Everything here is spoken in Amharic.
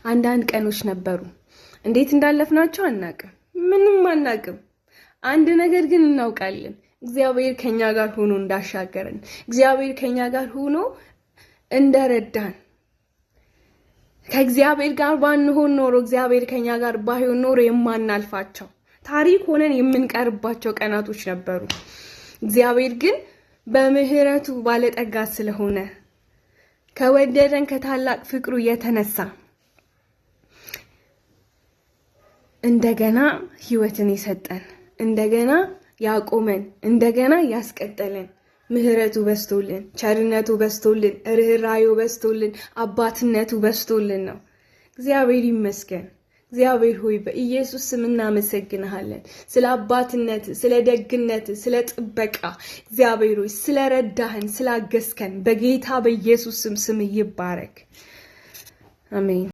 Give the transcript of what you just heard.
አንዳንድ ቀኖች ነበሩ። እንዴት እንዳለፍናቸው አናቅም፣ ምንም አናቅም። አንድ ነገር ግን እናውቃለን፣ እግዚአብሔር ከኛ ጋር ሆኖ እንዳሻገረን፣ እግዚአብሔር ከኛ ጋር ሆኖ እንደረዳን። ከእግዚአብሔር ጋር ባንሆን ኖሮ፣ እግዚአብሔር ከኛ ጋር ባይሆን ኖሮ የማናልፋቸው፣ ታሪክ ሆነን የምንቀርባቸው ቀናቶች ነበሩ። እግዚአብሔር ግን በምሕረቱ ባለጠጋ ስለሆነ፣ ከወደደን ከታላቅ ፍቅሩ የተነሳ እንደገና ሕይወትን የሰጠን፣ እንደገና ያቆመን፣ እንደገና ያስቀጠለን፣ ምሕረቱ በዝቶልን፣ ቸርነቱ በዝቶልን፣ ርኅራዩ በዝቶልን፣ አባትነቱ በዝቶልን ነው። እግዚአብሔር ይመስገን። እግዚአብሔር ሆይ፣ በኢየሱስ ስም እናመሰግንሃለን። ስለ አባትነት፣ ስለ ደግነት፣ ስለ ጥበቃ፣ እግዚአብሔር ሆይ፣ ስለ ረዳህን፣ ስላገዝከን በጌታ በኢየሱስ ስም ስም ይባረክ። አሜን።